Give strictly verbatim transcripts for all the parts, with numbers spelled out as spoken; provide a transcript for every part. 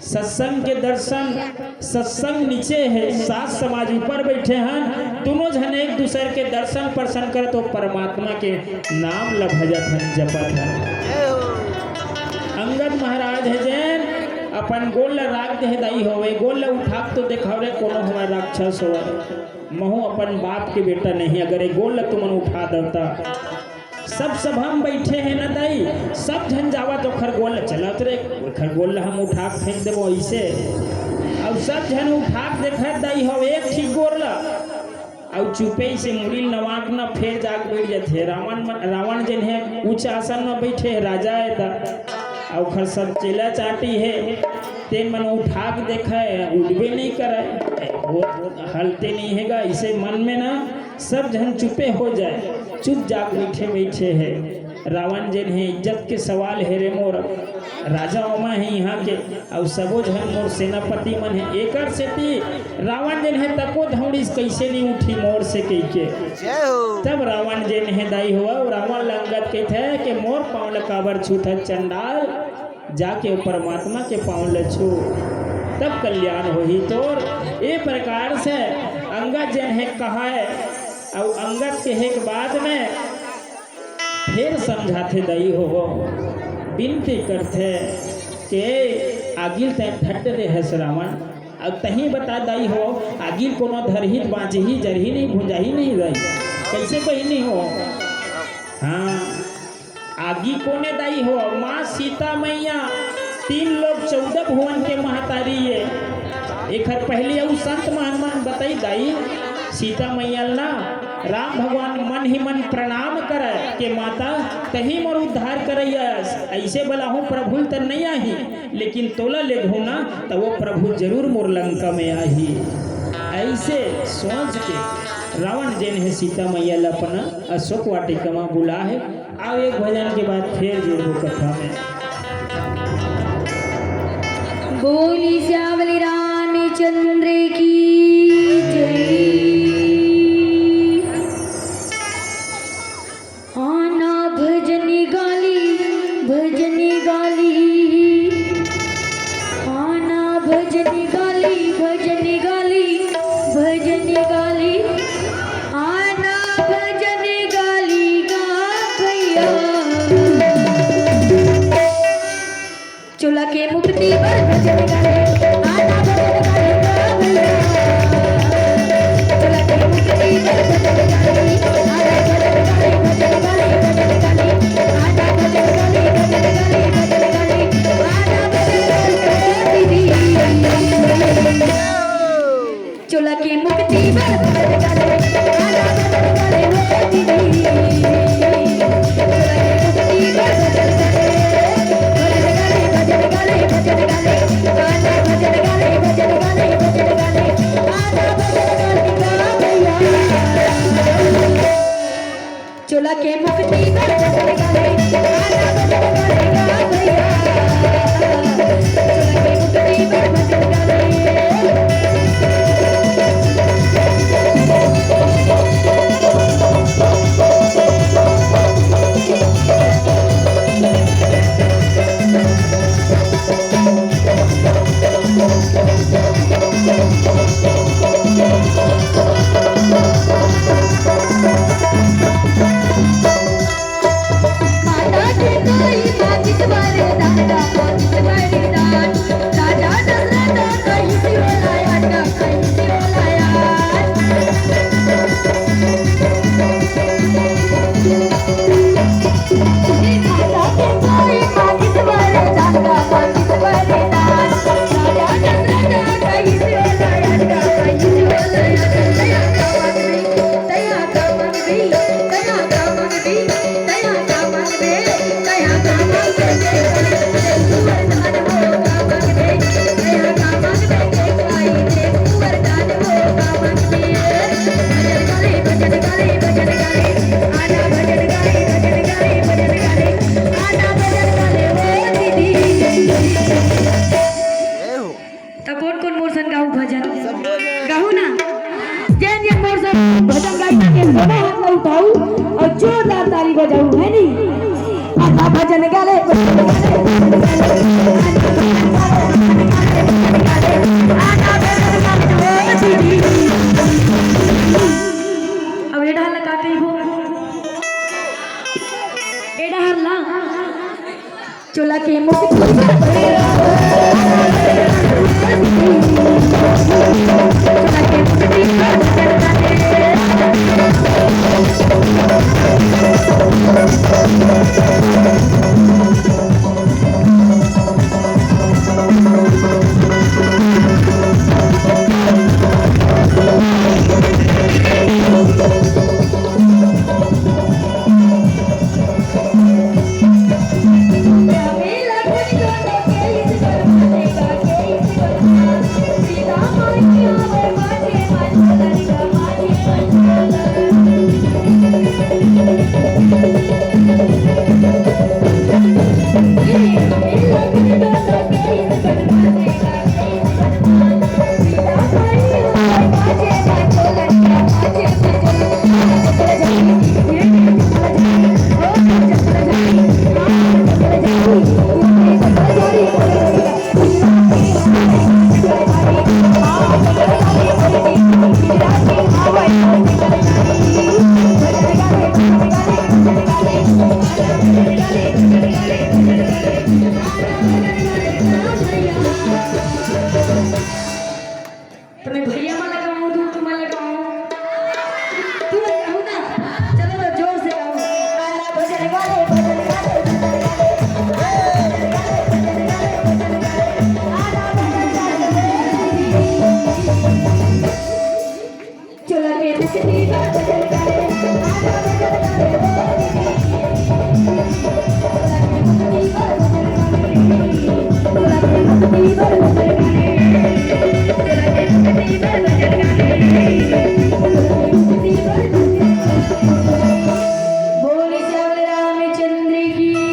सत्संग के दर्शन, सत्संग नीचे हे, सात समाज ऊपर बैठे हन, दोनों झन एक दूसर के दर्शन परसन करत ओ परमात्मा के नाम ल भजत हन, जपत हन। अंगद महाराज हे जेन अपन गोड़ ल राख दे हे दाई हो, ए गोड़ ल उठा के तो देखाव रे, कोनो हमर राक्षस होवय, महू अपन बाप के बेटा नहीं, अगर ए गोड़ ल तुमन उठा दव त। सब सभा म बैठे हे न दाई, सब झन जावत ओखर गोड़ ल, चलत रे, ओखर गोड़ ल हम उठा के फेंक देबो अइसे। अउ सब झन उठा के देखत दाई हो एक ठीक गोड़ ल, अउ चुपे से मुड़ी ल नवा के न फेर जाके बैठ जाथे। रावण मन, रावण जेन हे ऊंच आसन म बैठे हे, राजा हे त, अउ ओखर सब चेला चाटी हे, तेन मन उठा के देखय, उठबे नहीं करय, वो हलते नहीं हे गा, अइसे मन में न सब झन चुपे हो जाय, चुप जाके बैठे बैठे हे। रावण जेन हे, इज्जत के सवाल हे रे मोर, राजा ओमा हे इहाँ के, अउ सबो झन मोर सेनापति मन हे। एकर सेती रावण जेन हे, तको धौड़िस कइसे नहीं उठी मोर से कहिके। जय हो। तब रावण जेन हे दाई हो, रावण ल अंगद कहिथे के मोर पाँव ल काबर छूथस चंडाल, जाके ओ परमात्मा के पाँव ल छू, तब कल्याण होही तोर। ए प्रकार से अंगद जेन हे कहय, अउ अंगद कहे के बाद में फेर समझाथे दाई हो, बिनती करथे के आगी ल तैं ठड्ड दे हस रावण, अउ तहीं बता दाई हो, आगी ल कोनो धरही त बाँचही, जरही नहीं, भुंजाही नहीं दाई, कइसे बहिनी हो? हाँ, आगी कोने दाई हो? माँ सीता मैया, तीन लोक चौदह भुवन के महतारी ए। एखर पहिली अउ संत महान मन बताइस दाई, सीता मैया ल ना राम भगवान मन ही मन प्रणाम करय के माता, तहीं मोर उद्धार करइया, अइसे बलाहूँ प्रभु ल त नइ आही, लेकिन तोला लेगहूँ ना, त ओ प्रभु जरूर मोर लंका में आही। अइसे सोच के रावण जेन हे सीता मैया ल अपन अशोक वाटिका म बुलाय हे। आव एक भजन के बाद फेर जुड़बो कथा में। बोली सियावली रामचंद्र की जय। आना भजन गाली, भजन गाली, आना भजन गाली, भजन गाली, भजन गाली, आना भजन गाली गा भैया। चोला के मुक्ति बर भजन गाले, आना भजन गाले गा भैया। चोला के मुक्ति बर भजन गाले, आना भजन गाले, भजन गाले, भजन गाले, आना भजन गाले, भजन गाले, भजन गाले, आना भजन गाले गा दीदी। चोला के मुक्ति बर भजन गाले, आना भजन गाले हो दीदी। चोला के मुक्ति बर भजन गाले, भजन गाले, भजन गाले, भजन गाले, आना भजन गाले, भजन गाले, भजन गाले, आना भजन गाले गा भैया। चोला के मुक्ति बर भजन गाले, आना भजन गाले गा भैया। चोला के मुक्ति बर भजन गाले। त कोन कोन मोर संग गाहू भजन? गाहू ना? जेन जेन मोर संग भजन गाही, तेन दोनों हाथ ला उठाहू अउ जोरदार ताली बजाहू, हे नी? आना भजन गाले, भजन गाले, भजन गाले, आना भजन गाले, भजन गाले, बोल श्याम रामचंद्र की जय।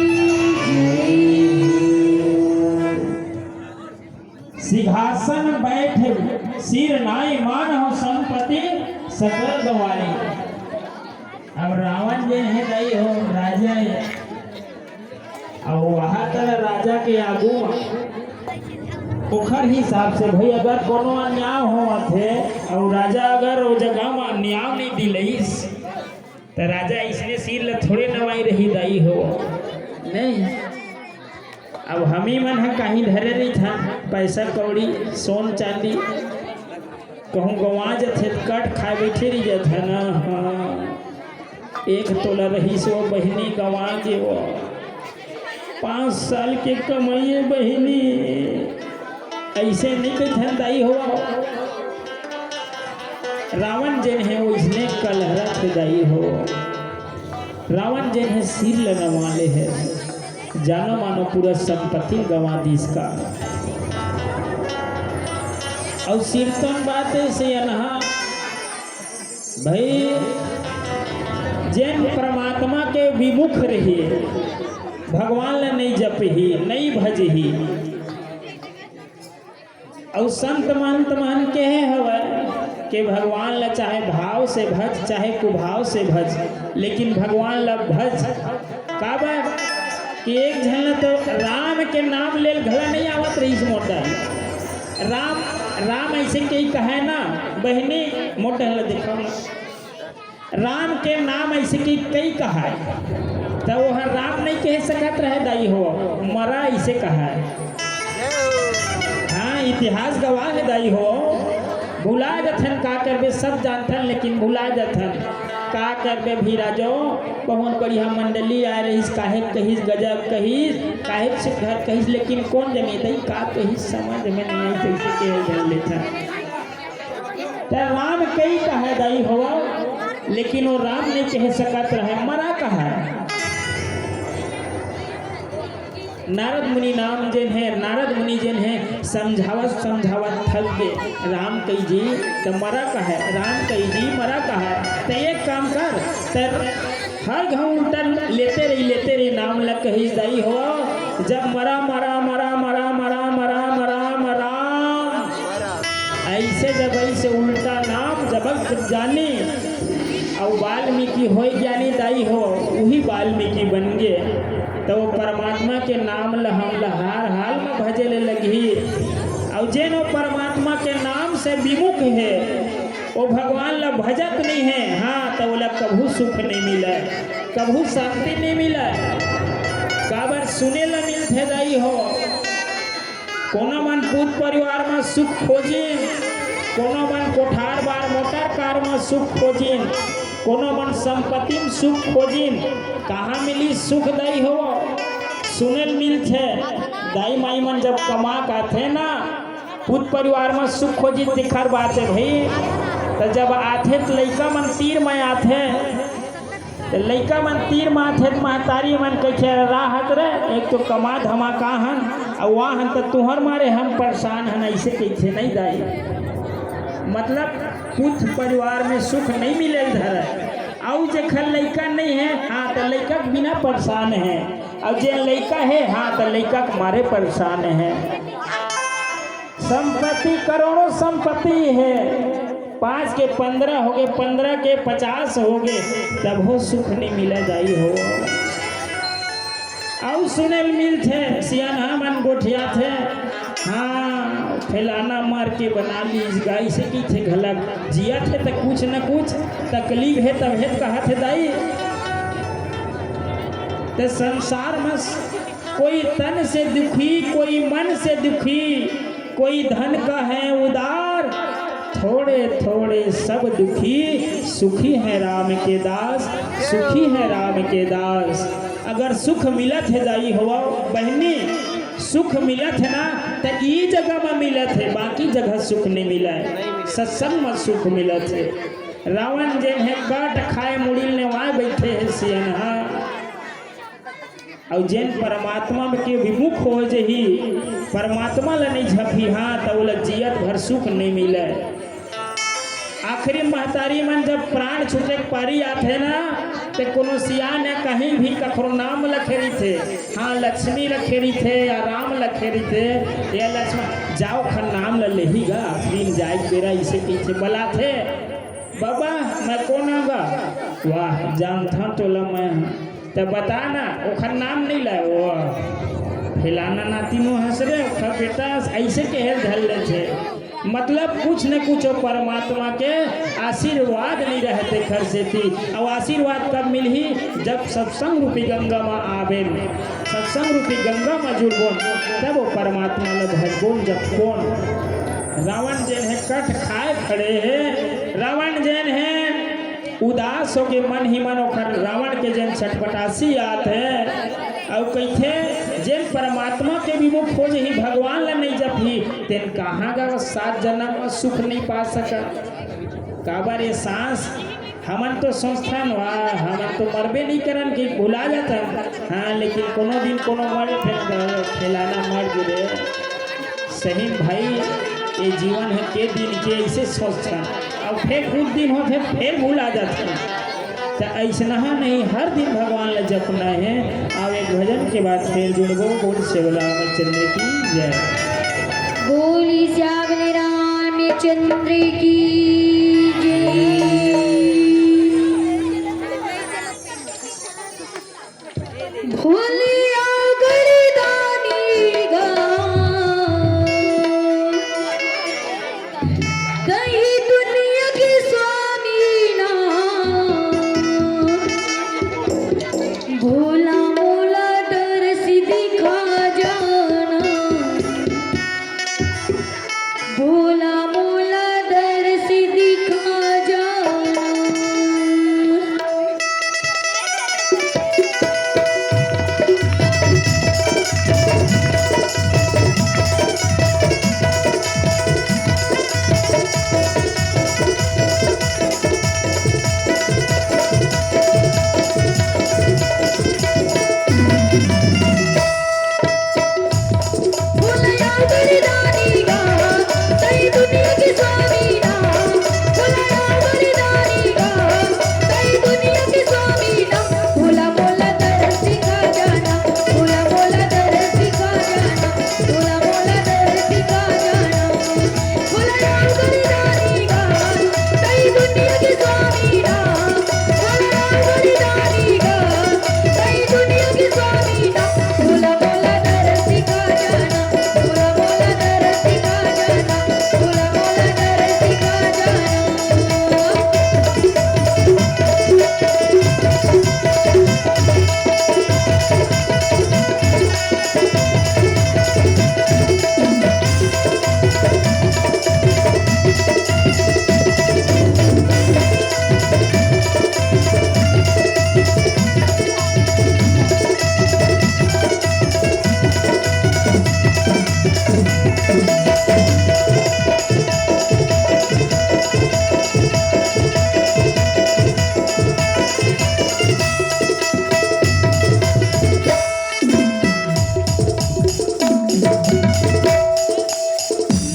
सिंहासन बैठ सिर नाई मानहु संपत्ति सकल गंवारी। अब रावण जे हे दाई हो, राजा हे, अउ वहाँ तर राजा के आगू म ओखर हिसाब से भाई अगर कोनो अन्याय होवत हे अउ राजा अगर ओ जगह म न्याय नहीं दिलइस, त राजा अइसने सिर ल थोड़े नवाई रही दाई हो। नहीं, अब हमी मन ह काहीं धरे रहिथन, पैसा कौड़ी, सोन चांदी, कहूँ गंवा जथे त कट खाए बइठे रहि जथे ना। हाँ, एक तोला रहिस वो बहिनी, गंवा गे वो। पाँच साल के कमई हे बहिनी, अइसे नइ कहिथन दाई हो। रावण जेन हे वो अइसने कलहरत हे दाई हो। रावण जेन हे सिर ल नवा ले हे, जानो मानो पूरा संपत्ति गंवा दिस का। अउ सिरतोन बात हे से अनहा भाई, जेन परमात्मा के विमुख रही, भगवान ल नइ जपही, नइ भजही, अउ संत महंत मन केहे हवय के भगवान ल चाहे भाव से भज, चाहे कुभाव से भज, लेकिन भगवान ल भज। काबर कि एक झन ल तो राम के नाम लेल घला नइ आवत रहिस मोर दाई। राम, राम अइसे कई कहय ना बहिनी, मोर डहर ल देखव ना। राम के नाम अइसे कि कई कहाय, त ओह राम नइ कह सकत रहे दाई हो, मरा अइसे कहाय। हाँ, इतिहास गवाह हे दाई हो, भुला जथन, का करबे, सब जानथन लेकिन भुला जथन। का करबे भीरा जो, बहुत बढ़िया मंडली आय रहिस, काहे कहिस, गजब कहिस, काहे सुघर कहिस, लेकिन कोन जने दाई का कहिस, समझ में नइ आइस, कइसे कहे धर लेथन। त राम कई कहे दाई हो, लेकिन वो राम नइ कह सकत रहे, मरा कहे। नारद मुनि नाम जेन हे, नारद मुनि जेन हे, समझावत समझावत थक गे। राम कही जी त मरा कहे, राम कही जी मरा कहे। त एक काम कर, त हर घांव उल्टा लेते रही, लेते रही नाम ल कही दाई हो। जब मरा मरा मरा मरा मरा मरा मरा मरा अइसे जब अइसे उल्टा नाम जब जब जानी, अउ वाल्मीकि होय ज्ञानी दाई हो, उही वाल्मीकि बन गे। त वो परमात्मा के नाम ल हम ल हर हाल म भजे ले लगही। अउ जेन वो परमात्मा के नाम से विमुख हे, वो भगवान ल भजत नइ हे, हाँ, त ओला कभू सुख नइ मिलय, कभू शांति नइ मिलय। काबर सुने ल मिलथे दाई हो, कोनो मन पूत परिवार म सुख खोजिन, कोनो मन कोठार बार मोटर कार म सुख खोजिन, कोनो मन संपत्ति म सुख खोजिन। कहाँ मिली सुख दाई हो? सुने ल मिलथे, दाई माई मन जब कमा के आथे ना, पूत परिवार म सुख खोजिन, तेखर बात हे भई। त जब आथे त लइका मन तीर म आथे, त लइका मन तीर म आथे त महतारी मन कहिथे, "राहत रे, एक तो कमा धमा का हन, अउ वा हन त तुंहर मारे हम परेशान हन," अइसे कहिथे नहीं दाई। मतलब पूत परिवार में सुख नहीं मिले ल धरय। अउ जेखर लइका नहीं हे, हाँ, त लइका के बिना परेशान हे, अउ जेन लइका हे, हाँ, त लइका के मारे परेशान हे। संपत्ति, करोड़ों संपत्ति हे, पाँच के पन्द्रह होगे, पन्द्रह के पचास होगे, तभो सुख नइ मिले दाई हो। अउ सुने ल मिलथे, सियानहा मन गोठियाथे, हाँ, फलाना मर के बना लीस गा, अइसे कहिथे घलक, जियत हे त कुछ न कुछ तकलीफ हे, तभे त कहत हे दाई। त संसार म कोई तन से दुखी, कोई मन से दुखी, कोई धन का है उदार। थोड़े थोड़े सब दुखी, सुखी है राम के दास, सुखी है राम के दास। अगर सुख मिलत हे दाई हो बहिनी, सुख मिलत हे ना, त ई जगह म मिलत हे, बाकी जगह सुख नइ मिलय। सत्संग म सुख मिलत हे। रावण जेन हे काट खाए मुड़ी ल नेवाए बइठे हे सियनहा। अउ जेन परमात्मा के विमुख हो जही, परमात्मा ल नइ झपही, हाँ, त ओला जियत भर सुख नइ मिलय। आखिरी महतारी मन जब प्राण छूटे के पारी आथे ना, ते कोनो सियान ह कहीं भी कखरो नाम ल खेरिथे, हाँ, लक्ष्मी ल खेरिथे या राम ल खेरिथे, या लक्ष्मण, जाओ खन नाम ल लेही गा, आखिरी म जाए के बेरा इसे कहिथे, बलाथे, "बाबा, मैं कोन आंव गा?" "वाह, जानथन तोला मैं ह।" "त बता ना, ओखर नाम नइ लय, वो फलाना नाती नो हस रे, ओखर बेटा हस," अइसे कहे ल धर लेथे। मतलब कुछ न कुछ वो परमात्मा के आशीर्वाद नइ रहे तेखर सेती। अउ आशीर्वाद कब मिलही? जब सत्संग रूपी गंगा म आबेन, सत्संग रूपी गंगा म जुड़बोन, तब वो परमात्मा ल भजबोन, जपबोन। रावण जेन हे कट खाए खड़े हे, रावण जेन हे उदास होके मन ही मन ओखर रावण के जेन छटपटासी आत हे, अउ कहिथे, "जेन परमात्मा के विमुख हो जही, भगवान ल नइ जपही, तेन कहाँ गा सात जनम म सुख नइ पा सकय?" काबर ये सांस, हमन तो सोचथन, "वाह, हमन तो मरबे नइ करन कि भुला जाथन।" हाँ, लेकिन कोनो दिन कोनो मर फे-, फलाना मर गे रे। सही म भाई, ये जीवन ह के दिन के, अइसे सोचथन, अउ फेर कुछ दिन होथे, फेर भुला जाथन। त अइसनहा नहीं, हर दिन भगवान ल जपना हे। अउ एक भजन के बाद फेर जुड़बो। बोल श्याम रामचंद्र की जय। बोली श्याम रामचंद्र की जय। भोलिया गरदानी गा, तहीं दुनिया के स्वामी ना। भोला मोला दरस दिखा जाना। भोला मोला दरस दिखा जाना।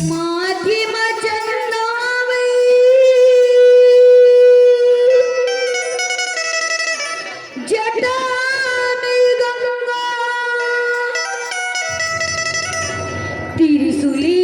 माथे म चंदन आवई, जटा में गंगा, त्रिशूली